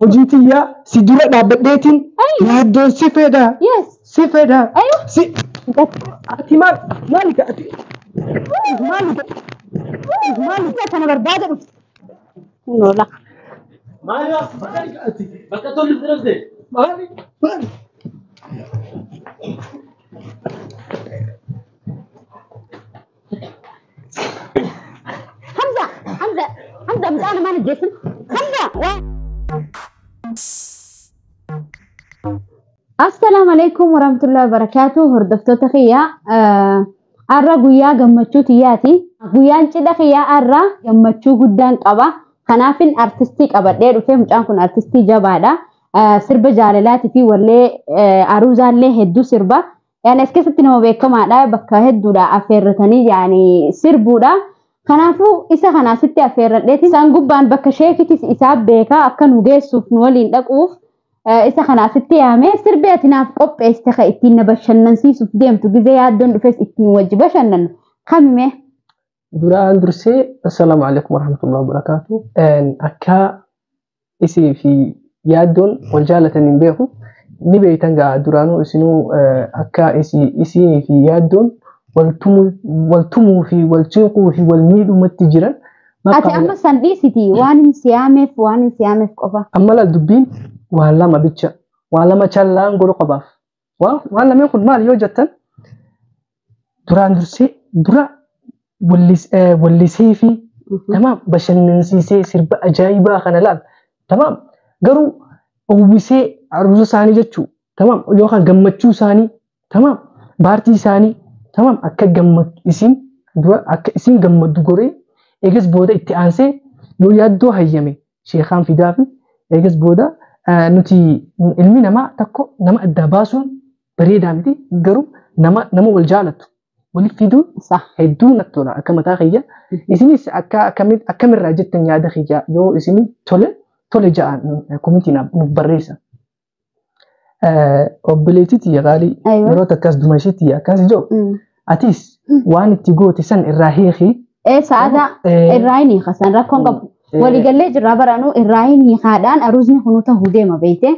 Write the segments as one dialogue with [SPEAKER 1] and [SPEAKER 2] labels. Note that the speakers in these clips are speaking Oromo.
[SPEAKER 1] Hojii tiyyaa si dura dhaabbadheetiin yaaddoon si fedha.
[SPEAKER 2] Yes.
[SPEAKER 1] Si fedha.
[SPEAKER 2] Aywa.
[SPEAKER 1] Si ati maal maal ati maal
[SPEAKER 2] Maal kana barbaada dhufte? Nola.
[SPEAKER 3] Maali
[SPEAKER 1] ati
[SPEAKER 3] bakka tolli dhufte?
[SPEAKER 1] Maali maali?
[SPEAKER 2] Hamza, Hamza, Hamza, mucaa namaan ajjeesin. Hamza, waa. Assalaamu alaikum warahmatullahi wabarakatuh. Hordoftoota kiyyaa, har'a guyyaa gammachuu tiyyaati. Guyyaan cidha kiyyaa har'a gammachuu guddaan qaba. Kanaafin artistii qabadhee dhufe. Mucaan kun artistii jabaadha. Sirba jaalalaatii fi wallee aruuzaallee hedduu sirba. Yaani as keessatti nama beekamaadha. Bakka hedduudha affeerratanii yaani sirbuudha. Kanaafuu isa kana asitti affeerradheeti. Isaan gubbaan bakka sheekitis isaa beekaa akka nu geessuuf nu waliin dhaquuf isa kana asitti yaamee sirbi ati naaf qopheessite kan ittiin na bashannansiisuuf deemtu gizee yaaddoon dhufes ittiin wajji bashannannu kamime?
[SPEAKER 1] Duraan dursee assalaamu alaikum warahmatullahi wabarakatuh. Akka isii fi yaaddoon wal jaalatan hin beeku. Ni beektan gaa duraanuu isinuu akka isii fi yaaddoon wal tumuu fi wal cinquu fi wal miidhumatti jiran.
[SPEAKER 2] Ati amma san dhiisiti waan hin siyaameef waan hin siyaameef qofa.
[SPEAKER 1] Amma laal dubbiin waan lama bicha waan lama callaan godhu qabaaf. Waan lameen kun maal yoo jettan duraan dursee dura wallisee fi tamaam bashannansiisee sirba ajaa'ibaa kana laal tamaam garuu uwwisee aruuza isaanii jechuu tamaam yookaan gammachuu isaanii tamaam baartii isaanii tamaam akka gammadu isin dura akka isin gammaddu goree eegas booda itti aansee yoo yaaddoo hayyame sheekaan fidaa fi eegas booda nuti ilmi namaa tokko nama adda baasuun bareedaa miti garuu nama nama wal jaalatu waliif fiduun hedduu natti tola akka mataa kiyya. Isinis akka akkamirraa jettan yaada kiyya yoo isin tole tole ja'an komitii nuuf barreessa. Obboleettii tiyya qaalii yeroo takkas duma ishee tiyya akkas ijoo atis waan itti goote san irraa hiiki.
[SPEAKER 2] Sa'aada irraa hin hiika san rakkoon qabu. Waliigallee jirraa baranuu irraa hin hiikaadhaan aruuzni kunuu ta'uu deema beekte.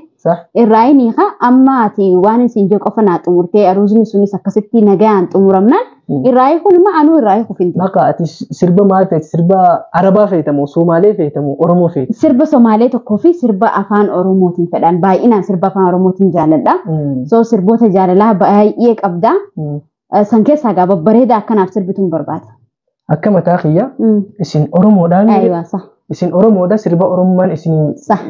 [SPEAKER 2] Irraa hin hiika amma ati waan isin jee qofa naa xumurtee aruuzni sunis akkasitti nagayaan xumuramnaan irraa hiikuun immoo anuu irraa hiikuuf hin
[SPEAKER 1] Maqaa ati sirba maal feete? Sirba Arabaa feetamoo Somaalee feetamoo Oromoo feete?
[SPEAKER 2] Sirba Somaalee tokkoo fi sirba afaan Oromootiin fedhan baay'inaan sirba afaan Oromootiin jaaladha. So sirboota jaalalaa baay'ee qabda. San keessaa gaa babbareedaa akkanaaf sirbituun barbaada.
[SPEAKER 1] Akka mataa kiyya isin Oromoodhaan
[SPEAKER 2] Aywa sa.
[SPEAKER 1] Isin Oromoodha sirba Oromummaan isin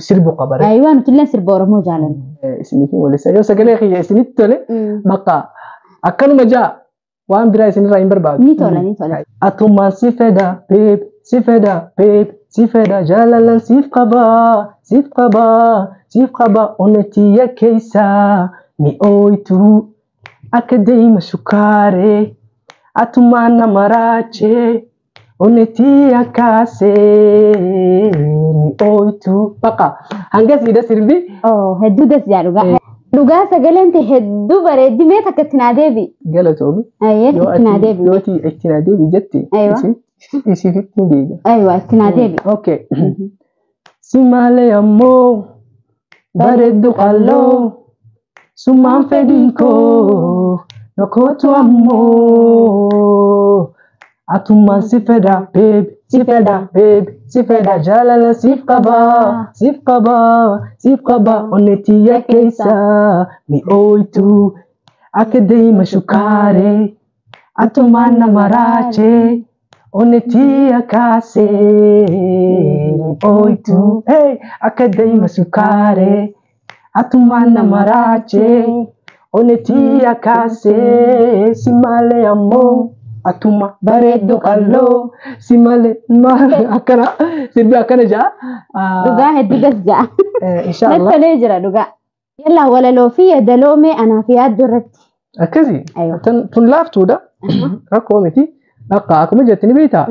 [SPEAKER 1] sirbu qaba.
[SPEAKER 2] Aywa nuti illee sirba Oromoo jaalanna.
[SPEAKER 1] Isiniif walisa yoo sagalee kiyya isinitti tole maqaa akkanuma ja'a waan biraa isinirraa hin barbaadu.
[SPEAKER 2] Ni tola ni tola.
[SPEAKER 1] Atumaan si fedha beeb si fedha beeb si fedha jaalalan siif qaba siif qaba siif qaba onetiyya keessa mi'ooytu akka deema shukaaree atumaan nama raachee onetiyya kaasee mi'ooytu baqa hangasiidha sirbi.
[SPEAKER 2] Hedduu das jaa dhugaa. Dhugaa sagaleen ta'e hedduu bareeddi mee takka itti naa deebi.
[SPEAKER 1] Galatoomi.
[SPEAKER 2] Ayyee itti naa deebi.
[SPEAKER 1] Yoo itti naa deebi jette isiif ittiin deebi.
[SPEAKER 2] Aywa itti naa deebi.
[SPEAKER 1] Okay. Si malee ammoo bareeddu qalloo summaan fedhiin koo nokootu ammoo atummaan si fedha beebi si fedha beebi si fedha jaalala siif qaba siif qaba siif qaba onnetiyya keessa mi'ooytu akka deema shukaaree atumaan nama raachee onnetiyya kaasee mi'ooytu akka deema shukaaree atumaan nama raachee onnetiyya kaasee si malee ammoo atuma bareeddu qalloo si malee maal akkana sirbi akkana ja'a.
[SPEAKER 2] Dhugaa hedduu das ja'a.
[SPEAKER 1] Inshaallah.
[SPEAKER 2] Natti tolee jira dhugaa. Yallaa walaloo fi yaadaloo mee anaaf yaaddoo irratti.
[SPEAKER 1] Akkasi. Tun laaftuudha. Rakkoo miti. Akka akkuma jetti ni beektaa.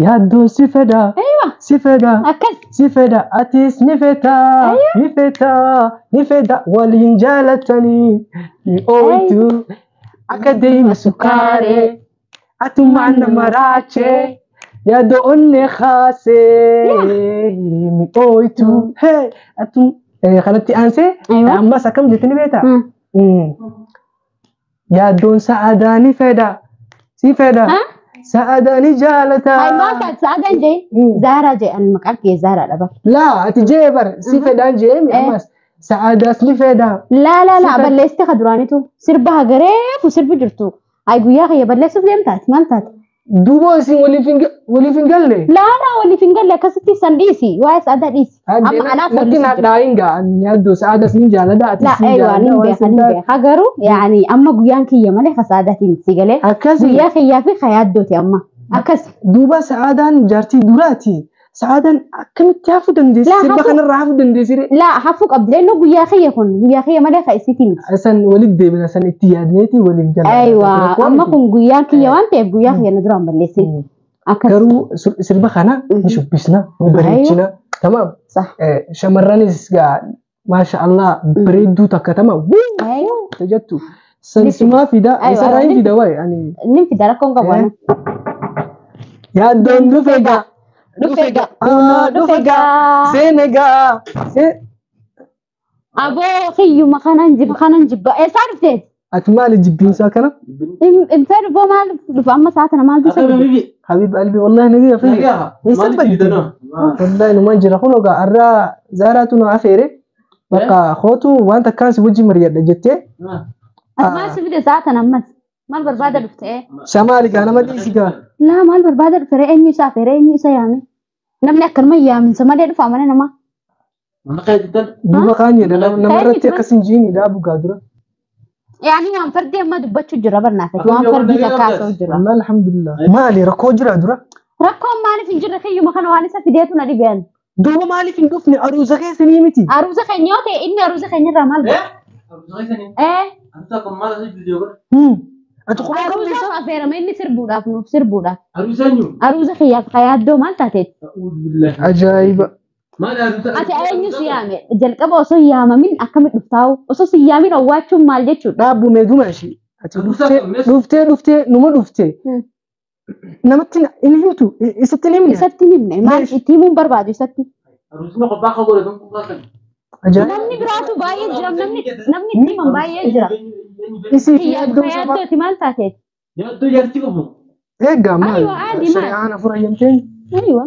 [SPEAKER 1] Yaaddoon si fedha. Si fedha.
[SPEAKER 2] Akkas.
[SPEAKER 1] Si fedha atis ni fetaa. Ni fetaa. Ni fedha waliin jaalatanii. Mi'ooytu. Akka deema sukkaaree atumaan nama raachee Yaaddoo onnee kaasee mi'ooytu. Hee atum kanatti aansee ammas akkam jettanii beektaa? Yaaddoon sa'aadaa ni fedha. Si fedha. Sa'aadaa ni jaalata.
[SPEAKER 2] Ay maal taate sa'aadaan jee? Zaaraa jee ani maqaan kee Zaaraadha bar.
[SPEAKER 1] Laa ati jee bar si fedhaan jee ammas sa'aadaas ni fedha.
[SPEAKER 2] Laa laa laa balleessite ka duraanitu sirba hagareefu sirbi jirtu. Ay guyyaa kiyya balleessuuf deemtaati maal taate?
[SPEAKER 1] Duuba isin waliif hin galle?
[SPEAKER 2] Laa laa waliif hin galle akkasitti san dhiisi waa'ee sa'aadaa dhiisi.
[SPEAKER 1] Amma anaaf natti nadhaayin gaa yaaddoo sa'aadaas ni jaalladha ati
[SPEAKER 2] si jaalladha. Laa beeka ni beeka garuu yaani amma guyyaan kiyya malee ka sa'aadaatiin si galee.
[SPEAKER 1] Akkasi.
[SPEAKER 2] Guyyaa kiyyaa fi ka yaaddooti amma akkas.
[SPEAKER 1] Duuba sa'aadaan jaartii duraati. Sa'aadaan akkamitti hafuu dandeessi? Sirba kanarraa hafuu dandeessi?
[SPEAKER 2] Laa hafuu qabdi leennu guyyaa kiyya kun guyyaa kiyya malee ka isiiti miti.
[SPEAKER 1] San walitti deebina san itti yaadneeti waliif gala.
[SPEAKER 2] Aywa amma kun guyyaan kiyya waan ta'eef guyyaa kiyya na duraan balleessin.
[SPEAKER 1] Garuu sirba kana ni shubbisna ni bareechina. Tamaam. Shamarranis gaa maasha Allah bareedduu takka tamaam. Jettu. San sumaa fida isarraa hin fida wayi.
[SPEAKER 2] Nin fida rakkoon qabu ana.
[SPEAKER 1] Yaaddoon dhufe gaa. Dhufega, dhufega, seenegaa.
[SPEAKER 2] Aboo kiyyuma kanan jibba kanan jibba. Eessaa dhufteeti?
[SPEAKER 1] Ati maali jibbiinsaa kana?
[SPEAKER 2] Hin fedhu boo maal dhufa amma sa'a kana maaltu isa dhufe?
[SPEAKER 1] Habib Albi wallahi nagaya fayya. Eessa badde? Wallahi numaan jira kun ogaa arraa Zaaraatu nu afeere. Bakka kootu waan takkaan si wajjin mari'adha jettee.
[SPEAKER 2] Ati maal si fide sa'a kana ammas? Maal barbaada dhufte?
[SPEAKER 1] Samaali gaa nama dhiisi gaa.
[SPEAKER 2] Laa maal barbaada dhufe ree eenyu isa afeere eenyu isa yaame? Namni akkanuma yaaminsa malee dhufa mana namaa.
[SPEAKER 1] Duuba kaan jedha namarratti akkas hin jiini dhaabu gaa dura.
[SPEAKER 2] Yaani waan fardii amma dubbachuu jira barnaafati waan fardii kakkaasuu jira.
[SPEAKER 1] Wallah alhamdulillah. Maali rakkoo jira dura?
[SPEAKER 2] Rakkoon maaliif hin jirre kiyyuma kana waan isa fideetu na dhibeen.
[SPEAKER 1] Duuba maaliif hin dhufne aruuza keessanii miti?
[SPEAKER 2] Aruuza keenya yoo ta'e inni aruuza keenya irraa maal godha?
[SPEAKER 3] Aruuza keessanii? Aruuza kun maal asii viidiyoo godha?
[SPEAKER 1] Ati quba
[SPEAKER 2] Aruuza affeerama inni sirbuudhaaf nuuf sirbuudhaaf.
[SPEAKER 3] Aruuza eenyu?
[SPEAKER 2] Aruuza kiyyaaf yaaddoo maal taateeti?
[SPEAKER 1] Ajaa'iba.
[SPEAKER 2] Ati eenyu si yaame? Jalqaba osoo hin yaamamin akkamitti dhuftaa'u? Osoo si yaamin owwaachuun maal jechuudha?
[SPEAKER 1] Dhaabbu meeduma ishee. Ati dhuftee dhuftee numa dhuftee. Namatti hin himtu isatti hin himne.
[SPEAKER 2] Isatti hin himne maal itti himuun barbaadu isatti?
[SPEAKER 3] Aruusni qophaa akka godhe sun qophaa kan.
[SPEAKER 2] Namni biraatu baay'ee jira namni itti himan baay'ee jira.
[SPEAKER 1] Isii yaaddoo
[SPEAKER 2] yaaddooti maal taateeti?
[SPEAKER 3] Yaaddoo jaartii qabu.
[SPEAKER 1] Eegaa maal? Shari'aan afur ayyamteen.
[SPEAKER 2] Aywa.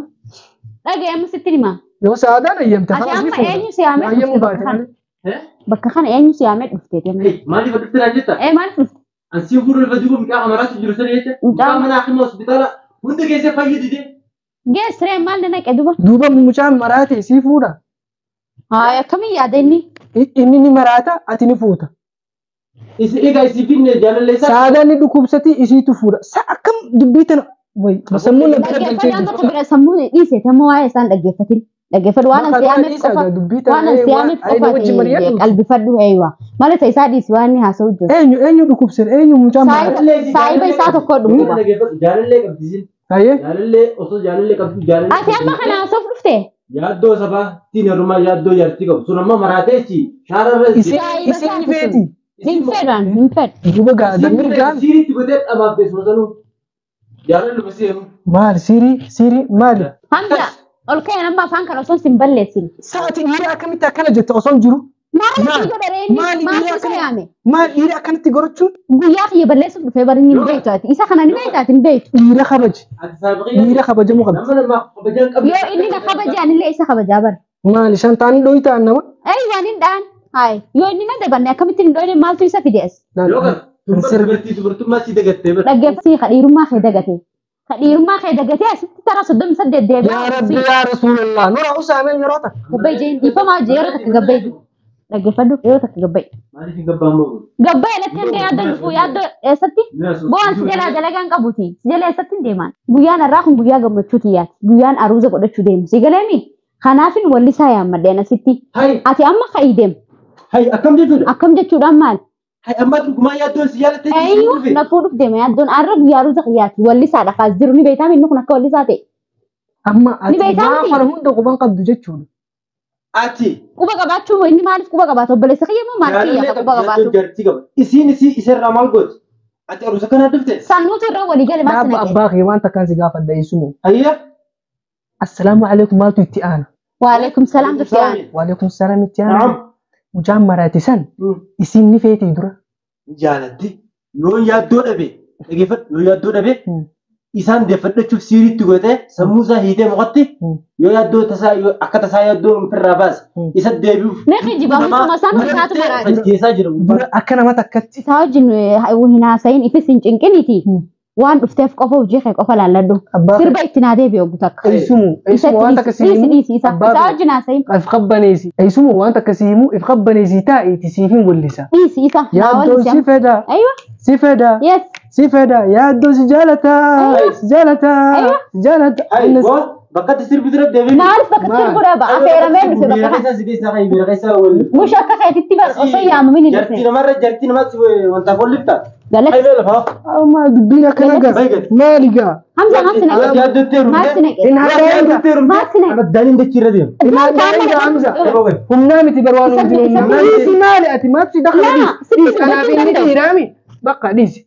[SPEAKER 2] Dhagee amma sitti himaa.
[SPEAKER 1] Yoo sa'aadaan ayyamte
[SPEAKER 2] Ati amma eenyu si yaamee dhufte bakka kana? Bakka kana eenyu si yaamee dhufte?
[SPEAKER 3] Maaliif dhufte naan jetta?
[SPEAKER 2] Maaliif dhufte?
[SPEAKER 3] Ansi fuudhu lafa jiru mucaa amaraatu jiru sana jecha. Mucaa mana hakiima hospitaala hunda keessa fayyadide.
[SPEAKER 2] Geessiree maal naqe duuba?
[SPEAKER 1] Duuba mucaan maraate sii fuudha.
[SPEAKER 2] Haa akkamiin yaada inni?
[SPEAKER 1] Inni ni maraata ati ni fuuta.
[SPEAKER 3] Egaa isii finne jaalallee isaa.
[SPEAKER 1] Sa'aadaan ni dhukkubsati isiitu fuudha. Sa akkam dubbii tana wayi sammuu na garagalchee
[SPEAKER 2] Dhaggeeffadhu amma bira sammuu dhiise tamma waa'ee isaan dhaggeeffatin. Dhaggeeffadhu waan ansi yaameef qofa waan ansi yaameef qofa qalbifadhu eeywa. Maal isa isaa dhiisi waan inni haasa'u jiru.
[SPEAKER 1] Eenyu eenyu dhukkubsan eenyu mucaan maraata.
[SPEAKER 2] Saayiba isaa tokko dhukkuba.
[SPEAKER 3] Jaalallee qabdi isin.
[SPEAKER 1] Hayyee.
[SPEAKER 3] Jaalallee osoo jaalallee qabdu jaalallee.
[SPEAKER 2] Ati amma kana haasa'uuf dhufte?
[SPEAKER 3] Yaaddoo sabaa tiin heerumaa yaaddoo jaartii qabu. Sun amma maraateechi shaararra.
[SPEAKER 1] Isin feeti.
[SPEAKER 2] Hin fedhan hin fedhu.
[SPEAKER 1] Duuba gaa mirgaan.
[SPEAKER 3] Siiriitti godhee dhamaaf teessuma sanuu. Jaalalli basee.
[SPEAKER 1] Maal siirii siirii maali?
[SPEAKER 2] Hamza ol ka'een amma afaan kana osoo sin balleessin.
[SPEAKER 1] Sa'aatiin dhiira akkamitti akkana jette osoo hin jiru?
[SPEAKER 2] Maal godha reenni? Maal isa yaame?
[SPEAKER 1] Maal dhiira akkanatti gochuun?
[SPEAKER 2] Guyyaa kiyya balleessuuf dhufee bari hin beektu ati. Isa kana ni beekta ati hin beektu.
[SPEAKER 1] Dhiira kabaji. Dhiira kabajamuu qabdi.
[SPEAKER 3] Nama namaa kabajaan qabdi.
[SPEAKER 2] Yoo inni na kabaje anillee isa kabajaa bara.
[SPEAKER 1] Maali shantaan dho'itaan nama?
[SPEAKER 2] Waan hin dhaan. Hayi yoo inni na dabanne akkamitti hin dho'ine maaltu isa fide as?
[SPEAKER 3] Yoo kana dubartii dubartummaa si dagattee bara.
[SPEAKER 2] Dhaggeeffii kadhiirummaa kee dagatee. Kadhiirummaa kee dagatee asitti tara 38 deebi'aa.
[SPEAKER 1] Yaa Rabbi yaa Rasuulallah nura usaameen yeroo takka.
[SPEAKER 2] Gabba'i jeen dhiifamaa hojii yeroo takka gabba'i. Dhaggeeffadhu yeroo takka gabba'i.
[SPEAKER 3] Maaliif hin gabbaan moo?
[SPEAKER 2] Gabba'i alatti hanga yaaddoo dhufu yaaddoo eessatti? Bo'aan si jalaa dalagaan qabuuti. Si jala eessatti hin deeman. Guyyaan har'aa kun guyyaa gammachuu xiyyaati. Guyyaan aruuza godhachuu deemu. Si galeemi? Kanaafin wallisaa yaammadheen asitti. Ati amma ka'ii deemu.
[SPEAKER 3] Hayi akkam jechuudha?
[SPEAKER 2] Akkam jechuudhaan maal?
[SPEAKER 3] Hayi amma dhugumaa yaaddoon si jaalattee
[SPEAKER 2] Eeyyuu na fuudhuuf deema yaaddoon har'a guyyaa aruuza xiyyaati. Wallisaadha kaas jiru ni beektaa inni kun akka wallisaa ta'e.
[SPEAKER 1] Amma ati gaafa hunda quban qabdu jechuudha.
[SPEAKER 3] Ati.
[SPEAKER 2] Quba qabaachuu inni maaliif quba qabaata? Obboleessa kiyya moo maal kiyya quba qabaatu?
[SPEAKER 3] Isiin isii isarraa maal gooti? Ati aruusa kana dhufte?
[SPEAKER 2] Sannuutu irra walii gale maal
[SPEAKER 1] Dhaabba
[SPEAKER 2] sinaqe?
[SPEAKER 1] abbaa kee waan takkaan si gaafadha eessumu.
[SPEAKER 3] Hayya.
[SPEAKER 1] Assalaamu alaikum maaltu itti aana?
[SPEAKER 2] Waalaikum salaam turte aan.
[SPEAKER 1] Waalaikum salaam itti aana.
[SPEAKER 3] Naam.
[SPEAKER 1] Mucaan maraate san isin ni feetii dura.
[SPEAKER 3] Jaalatti yoo yaaddoo dhabe dhageeffadhu yoo yaaddoo dhabe isaan deeffadhachuuf siiriitti godhatee sammuu isaa hiitee mukatti yoo yaaddoo tasaa yoo akka tasaa yaaddoo ofirraa baase isa deebi'uuf
[SPEAKER 2] Mee kijiba mucuma sanuu isaatu maraate.
[SPEAKER 3] keessaa jira.
[SPEAKER 1] Dura akka nama takkatti.
[SPEAKER 2] Isaa wajjin hin haasayin ifis hin cinqiniti. Waan dhufteef qofa hojii kee qofa laalladhu.
[SPEAKER 1] Abbaa kee.
[SPEAKER 2] Sirba itti naa deebi'u oggu takka.
[SPEAKER 1] Eessumu eessumu waan takka si
[SPEAKER 2] Dhiisi
[SPEAKER 1] himu.
[SPEAKER 2] dhiisi isa.
[SPEAKER 1] Abbaa
[SPEAKER 2] Isaa
[SPEAKER 1] kee.
[SPEAKER 2] wajjin haasayin.
[SPEAKER 1] If qabbaneesi. Eessumu waan takka si himu if qabbaneesi taa'iiti siif hin wallisa.
[SPEAKER 2] Dhiisi isa. Naa
[SPEAKER 1] Yaaddoon
[SPEAKER 2] wallisi.
[SPEAKER 1] si fedha.
[SPEAKER 2] Aywa.
[SPEAKER 1] Si fedha.
[SPEAKER 2] Yes.
[SPEAKER 1] Si fedha. Yaaddoon si jaalata. Si jaalata. Si jaalata.
[SPEAKER 3] Hayi boo bakka itti sirbi dura deebi'u.
[SPEAKER 2] Maaliif bakka
[SPEAKER 1] Maal?
[SPEAKER 2] sirbu dhaba? Affeeramee dhufe bakka kana.
[SPEAKER 3] Keessa si keessaa kan bira keessa wal.
[SPEAKER 2] Mush akka keetitti bar osoo yaamamin hin
[SPEAKER 3] Jartii
[SPEAKER 2] dhufne.
[SPEAKER 3] namarra jartii namatti wanta kollifta.
[SPEAKER 2] Galatti.
[SPEAKER 3] Hayi meela faa.
[SPEAKER 1] Amma dubbiin akkana gaa. Maali gaa?
[SPEAKER 2] Hamza maal si naqe?
[SPEAKER 3] Yaaddootti
[SPEAKER 2] Maal si
[SPEAKER 3] heerumte.
[SPEAKER 2] naqe?
[SPEAKER 1] In haadha
[SPEAKER 2] Maal si naqe?
[SPEAKER 3] Addaan dachii irra deemu.
[SPEAKER 1] In haadha Hamza. Humnaa miti bar waan
[SPEAKER 2] Isa-
[SPEAKER 1] hundi
[SPEAKER 2] isa-
[SPEAKER 1] Dhiisi maali ati maal si dakhala
[SPEAKER 2] Laa,
[SPEAKER 1] dhiisi.
[SPEAKER 2] sitti
[SPEAKER 1] Dhiisi kanaaf
[SPEAKER 2] dubbachuu
[SPEAKER 1] inni
[SPEAKER 2] danda'u.
[SPEAKER 1] dhiiraami. Bakka dhiisi.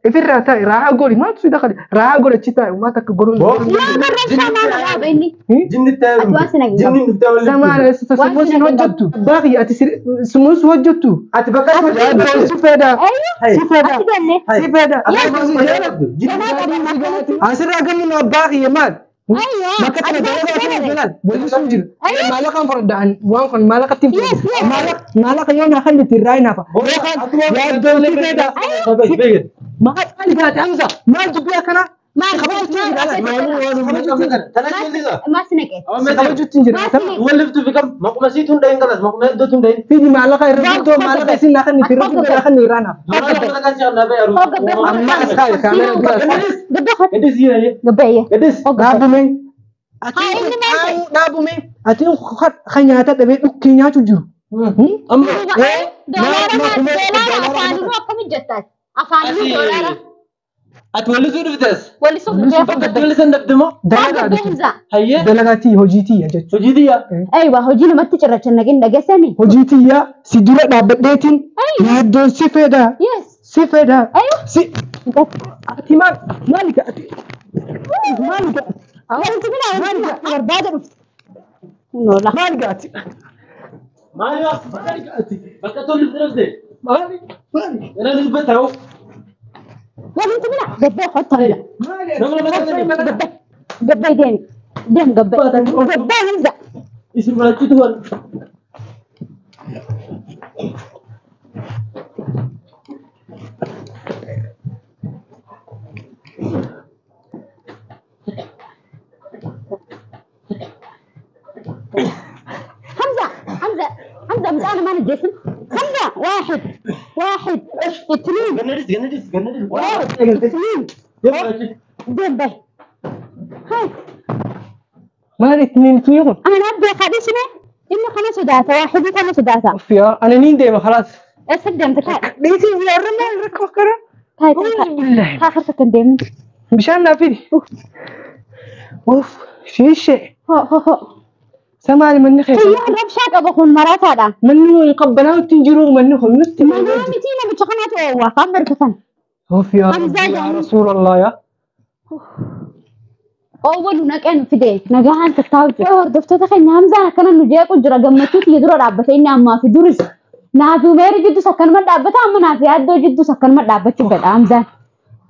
[SPEAKER 1] Ifirraa taa'i raahaa godhi maaltu si dakhala raahaa godhi achi taa'i uummata akka godhuun.
[SPEAKER 2] Yaa barreessaa maal dhaaba inni?
[SPEAKER 3] Jinni
[SPEAKER 2] Ati waan si naqe
[SPEAKER 3] Jinni dhuftee walitti.
[SPEAKER 1] Samaana summuus hin hojjettu. Baaqi ati summuus hojjettu.
[SPEAKER 3] Ati bakka
[SPEAKER 1] Yaaddoon si fedha.
[SPEAKER 2] Aywa.
[SPEAKER 1] Si fedha.
[SPEAKER 2] Ati galle.
[SPEAKER 1] Si fedha. Asirraa gamnu abbaa kiyya maal?
[SPEAKER 2] Aywa.
[SPEAKER 1] Bakka tana
[SPEAKER 2] Ati
[SPEAKER 1] dalagaa
[SPEAKER 2] maal
[SPEAKER 1] fi
[SPEAKER 2] si
[SPEAKER 1] bilaal wallisuun jiru. Maallaqaan fardaan waan kun maallaqatti hin
[SPEAKER 2] Yes, yes.
[SPEAKER 1] Maallaqa yoo naa kan itti irraa hin hafa. Yaaddoon si fedha. Maal maal gaate Hamza? Maal dubbii akkanaa?
[SPEAKER 2] Maal
[SPEAKER 1] Kabajuutti hin jira.
[SPEAKER 2] maal si naqe?
[SPEAKER 1] Kabajuutti hin jira. Fidi maallaqa irra guutuu maallaqa isin naa kan itti irra guutuu kan irraa hin hafa. Amma as kaa'i kaameera dura as kaa'i.
[SPEAKER 2] Gabbee hot. Gabbee ayya.
[SPEAKER 1] Dhaabume.
[SPEAKER 2] Haa, inni maal ta'e?
[SPEAKER 1] Dhaabume. Ati kan nyaata dhabee dhukkee nyaachuu jiru.
[SPEAKER 2] Doolaara maal? Doolaara afaanuu akkamitti jettaati? Afaanuu doolaara.
[SPEAKER 3] Ati wallisuu dhuftes.
[SPEAKER 2] Wallisuuf dhufee
[SPEAKER 3] Bakka itti wallisan dhabde moo?
[SPEAKER 1] Dalagaa
[SPEAKER 2] Gabbee Hamza.
[SPEAKER 3] Hayyee.
[SPEAKER 1] Dalagaa tiyya hojii tiyya jechuudha.
[SPEAKER 3] Hojii tiyya.
[SPEAKER 2] Aywa hojii namatti cirracha naqin dhageessanii?
[SPEAKER 1] Hojii tiyya si dura dhaabbadheetiin yaaddoon si fedha.
[SPEAKER 2] Yes.
[SPEAKER 1] Si fedha.
[SPEAKER 2] Aywa.
[SPEAKER 1] Si ati maal maal ati maal
[SPEAKER 2] Wanti bila wanti bila barbaada dhufte. Nola.
[SPEAKER 1] maal gaati
[SPEAKER 3] Maali waa? Bakka itti wallisuu dhabde.
[SPEAKER 1] maali maali
[SPEAKER 3] Gara dubbata hoo.
[SPEAKER 2] Wanti bila gabbee hot bila.
[SPEAKER 3] Nama lama
[SPEAKER 2] Gabbee. Gabbee deemi. Deem gabbee. Gabbee Hamza.
[SPEAKER 3] Isin barachuutu wal.
[SPEAKER 2] حمزة حمزة حمزة مش أنا ما نجيت حمزة واحد واحد اثنين
[SPEAKER 3] Ganadis ganadis ganadis.
[SPEAKER 2] واحد اثنين دين بي هاي
[SPEAKER 1] maal ittiin ittiin kun
[SPEAKER 2] أنا أبي خديشنا إنه خمسة داتا واحد خمسة داتا
[SPEAKER 1] fiyaa ani niin deema khalaas
[SPEAKER 2] أصدق تكا
[SPEAKER 1] dhiisii warra maal rakkoo akkana
[SPEAKER 2] هاي هاي آخر سكن ديم
[SPEAKER 1] bishaan naa fidi uff shiishee
[SPEAKER 2] هو هو هو
[SPEAKER 1] samaali manni
[SPEAKER 2] هي
[SPEAKER 1] keessa
[SPEAKER 2] ربشة أبو خون مرات هذا
[SPEAKER 1] manni kun qabbanaa ittiin jiru manni kun nutti
[SPEAKER 2] ما نامتينا بتشخنات هو خمر كفن
[SPEAKER 1] uff yaa
[SPEAKER 2] Hamzaa
[SPEAKER 1] yaa
[SPEAKER 2] jedhamu.
[SPEAKER 1] rasuulallah yaa
[SPEAKER 2] Awwalu naqeen fide nagaan tattaa'u hordoftoota keenya Hamzaan akkana nu jeequ jira gammachuuti dura dhaabbate inni ammaa fi duris naafi Umeeri jiddus akkanuma dhaabbata amma naafi Addoo jiddus akkanuma dhaabbachuu fedha Hamzaan.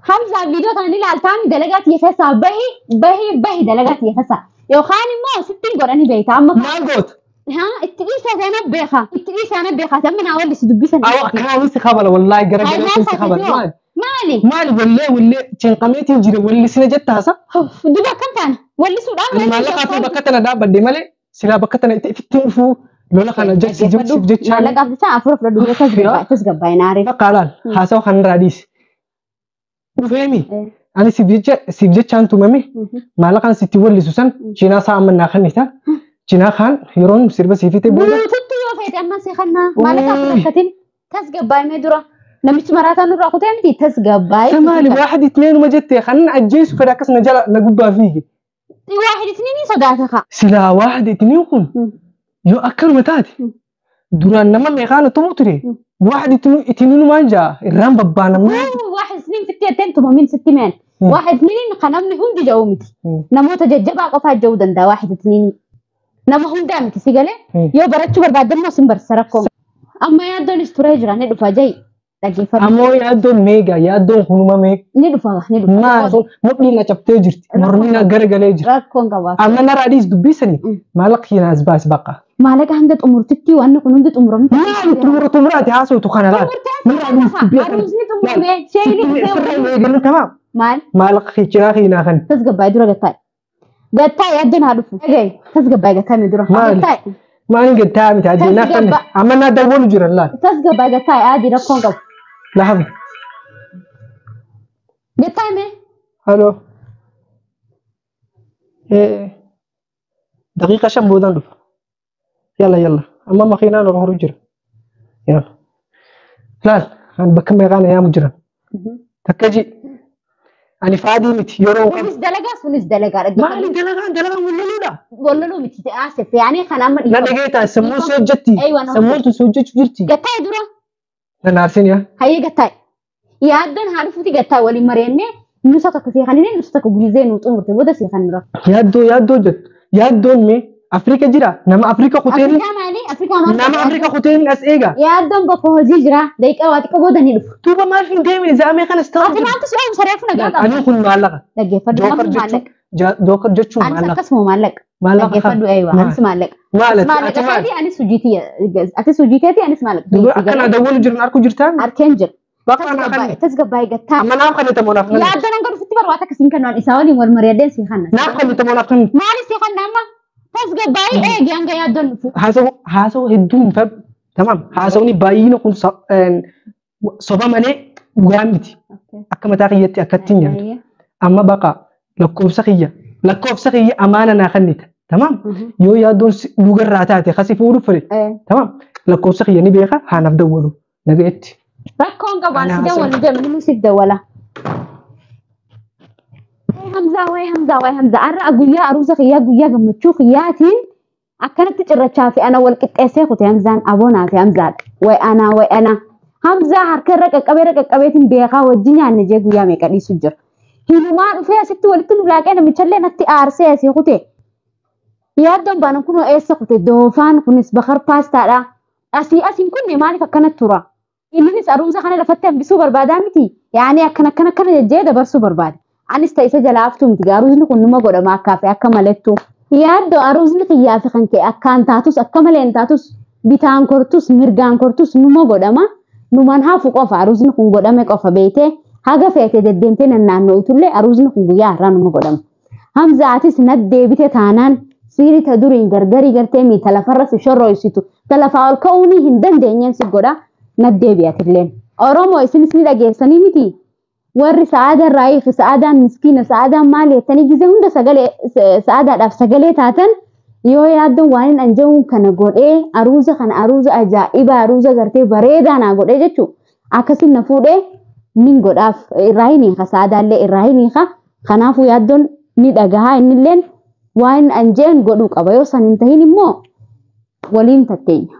[SPEAKER 2] Hamzaan viidiyoo kana ni ilaaltaa dalagaa tiyya keessaa bahi bahi bahi dalagaa tiyya keessaa yookaan immoo sittiin godhanii beekta amma
[SPEAKER 1] maal goota
[SPEAKER 2] haa itti dhiisaa sana beeka itti dhiisaa sana beeka amma naa walli si dubbisan.
[SPEAKER 1] Awa akkanaa si kabala wallaahi gara gara si kabala maal
[SPEAKER 2] Maali?
[SPEAKER 1] maal wallee wallee cinqameetiin jira wallisina jettaasa
[SPEAKER 2] Duba akkam taana wallisuudhaan
[SPEAKER 1] ani maallaqaa fi bakka tana dhaabbadde malee silaa bakka tana itti ittiin dhufuu lola kana jechi jechuuf jechaan
[SPEAKER 2] Maallaqaaf jecha afur fudhadhu tasgabbaa'e naaree.
[SPEAKER 1] bakka alaal haasawa kanarraa dhiisi. Dhufeemi ani siif jecha siif jechaan tumame maallaqaan sitti wallisu san cinaa isaa amma naa kennita cinaa kaan yeroon sirba siif hiite booda
[SPEAKER 2] Guututti yoo feete amma si kannaa maallaqaaf rakkatin tasgabbaa'e dura namichi maraataan nurraa kutee miti tasgabbaa'e.
[SPEAKER 1] Samaali waaxid itneenuma jette kan ajjeesu fedha akkas na jala na gubbaa fiige.
[SPEAKER 2] Waahid itniin sodaata kaa.
[SPEAKER 1] Silaa waaxid itniin kun yoo akkanuma taate duraan nama meeqaan tumu ture waaxid itniinumaan jaa irraan babbaanamne
[SPEAKER 2] Waahid Jetteen tumamin sitti meen. Waaxid itniiniin kan namni hundi ja'uu miti. Namoota jajjabaa qofaa ja'uu danda'a waaxid itniinii. Nama hundaa miti si galee yoo barachuu barbaadde immoo sin barsiisa rakkoo. Amma yaaddoonis turee jira ni dhufa ja'i. Dhaggeeffadhu.
[SPEAKER 1] Ammoo yaaddoon meeqa yaaddoon kunuma meeqa.
[SPEAKER 2] Ni dhufa ni dhufa.
[SPEAKER 1] Maal mudhiin na cabtee jirti. Mormiin na garagalee jira.
[SPEAKER 2] Rakkoon qabaaf.
[SPEAKER 1] Amma narraa dhiis dubbisanii maallaqa kiyya as baas baqa.
[SPEAKER 2] Maallaqa hanga xumurtitti waan kun hundi xumuramu.
[SPEAKER 1] Maal xumura xumuraati haasawtu kana laal. Narraa dhiis dubbii akkana.
[SPEAKER 2] Aruusni xumurame sheeyni
[SPEAKER 1] Sirraa
[SPEAKER 2] dhufee
[SPEAKER 1] eegalu tamaam.
[SPEAKER 2] maal
[SPEAKER 1] Maallaqa kiyya kiyya kan.
[SPEAKER 2] tasgabbaa'ee dura gattaa'e. Gattaa'e yaaddoon haa dhufu. Dhagaye tasgabbaa'ee gattaa'e dura.
[SPEAKER 1] Maali?
[SPEAKER 2] Gattaa'e
[SPEAKER 1] Maal gattaa miti addeenaa kan amma naa dawwalu jiran laal.
[SPEAKER 2] tasgabbaa'ee gattaa'e adii rakkoon qabu.
[SPEAKER 1] Lahabu.
[SPEAKER 2] Gattaa'e mee
[SPEAKER 1] Halo. Daqiiqa 5 boodaan dhufa. Yalla yalla. Amma makiinaan ol horu jira. Yalla. Laal an bakka meeqaan yaamu jiran. Takka ji. Ani faadii miti yeroo qabu.
[SPEAKER 2] Kunis dalagaa sunis dalagaa
[SPEAKER 1] Maali dalagaan dalagaan walloluudha.
[SPEAKER 2] Walloluu miti asif yaani kan amma
[SPEAKER 1] Na
[SPEAKER 2] dhiifama.
[SPEAKER 1] dhageetaa sammuun si hojjetti.
[SPEAKER 2] Eeywa, na
[SPEAKER 1] Sammuun tun si hojjechuu jirti.
[SPEAKER 2] Gattaa'e dura
[SPEAKER 1] Na naarsin yaa.
[SPEAKER 2] hayyee gattaa'e. Yaaddoon haa dhufuuti gattaa'e waliin mari'annee nusa tokko seeqanii nusa tokko gurizee nu xumurte booda seeqan dura.
[SPEAKER 1] Yaaddoo yaaddoo jettu. Yaaddoon mee Afrika jira. Nama Afrika kuteen
[SPEAKER 2] Afrikaa maali? Afrikaa maali?
[SPEAKER 1] nama Afrika kuteen as eega.
[SPEAKER 2] Yaaddoon bakka hojii jira. Daqiiqaa waa xiqqoo booda ni dhufu.
[SPEAKER 1] Duuba maal hin deemine zaamee kanas ta'u
[SPEAKER 2] Ati
[SPEAKER 1] jira.
[SPEAKER 2] maaltu si oomu saree funa gaafata.
[SPEAKER 1] Ani kun maallaqa.
[SPEAKER 2] Dhaggeeffadhu
[SPEAKER 1] Jookar
[SPEAKER 2] namni
[SPEAKER 1] jechuun
[SPEAKER 2] maallaqa.
[SPEAKER 1] jookar jechuun
[SPEAKER 2] Anis
[SPEAKER 1] maallaqa.
[SPEAKER 2] akkasuma maallaqa.
[SPEAKER 1] Maallaqa
[SPEAKER 2] Dhaggeeffadhu eeywa anis maallaqa.
[SPEAKER 1] Maal ati
[SPEAKER 2] Maallaqa
[SPEAKER 1] ati maal?
[SPEAKER 2] keetii anis hojii atis hojii keetii anis maallaqa.
[SPEAKER 1] Duuba akkana dawwalu jiran arku jirtaan?
[SPEAKER 2] Arkeen jira.
[SPEAKER 1] Bakka naa kan
[SPEAKER 2] Tasgabbaa'ee gattaa.
[SPEAKER 1] amma naaf kan ta'e naaf kan
[SPEAKER 2] Yaaddoon hanga dhufutti barbaada akkasiin kan waan isaa waliin wal mari'adheen si kanna.
[SPEAKER 1] naaf kan ta'e naaf kan
[SPEAKER 2] Maali si kanna amma? Tasgabbaa'ee eegi hanga yaaddoon dhufu.
[SPEAKER 1] haasawu haasawu hedduun fedhu tamam haasawni baay'ina kun soba malee dhugaa miti akka mataa kiyyatti akkatti nyaatu amma baqa lakkoofsa kiyya amaana naa kennita tamam yoo yaaddoon dhugarraa taate kasi fuudhu fedhe tamam lakkoofsa kiyya ni beeka haanaaf dawwalu nagayetti.
[SPEAKER 2] Rakkoon qabu ani si
[SPEAKER 1] Ana
[SPEAKER 2] dawwalu deemu siif dawwala. Hamzaa wayi Hamzaa wayi Hamzaa har'a guyyaa aruusa kiyyaa guyyaa gammachuu kiyyaatiin akkanatti cirrachaa fi ana wal qixxeessee kute Hamzaan aboonaa fi Hamzaadha. Wayi ana wayi ana. Hamzaa harka irra qaqqabee irra qaqqabeetiin beekaa wajjin nyaanne jee guyyaa meeqa dhiisu jira. Hinumaa dhufee asitti walitti nu laaqee namichallee natti aarsee asii kute. Yaaddoon baanan kunoo eessa kute doofaan kunis bakar paastaadha. Asii asiin kunne maaliif akkanatti tura? Innis aruusa kana lafatti hambisuu barbaadaa miti. Yaani akkana akkana akkana jejjee dabarsuu barbaada. Anis ta'e isa jalaa haftuu miti. Aruusni kun numa godhama akkaa fi akka malettu. Yaaddoo aruusni kiyyaa fi kan ka'e akkaan taatus akka malee hin taatus bitaan kortus mirgaan kortus numa godhama. Numan hafu qofa aruusni kun godhame qofa beetee haga feete deddeemtee naannoo itullee aruusni kun guyyaa har'aa numa godhama. Hamza atis na deebite taanaan siiri ta duriin gargarii gartee miita lafarra si shorroysitu ta lafaa ol ka'uunii hin dandeenyeen si godha na deebi'atilleen. Oromoo isinis ni dhageessanii miti. Warri sa'aadaa irraa fi sa'aadaan miskiina sa'aadaan maal jettanii gizee hunda sagalee sa'aadaadhaaf sagalee taatan yoo yaaddoon waan hin anja'uun kana godhee aruuza kana aruuza ajaa'iba aruuza gartee bareedaa naa godhee jechuudha. Akkasiin na fuudhee nin godhaaf irraa hin hiika sa'aadaallee irraa hin hiika kanaafuu yaaddoon ni dhagahaa innilleen waan anjeen godhuu qaba yoo san hin tahin immoo waliin tatteenya.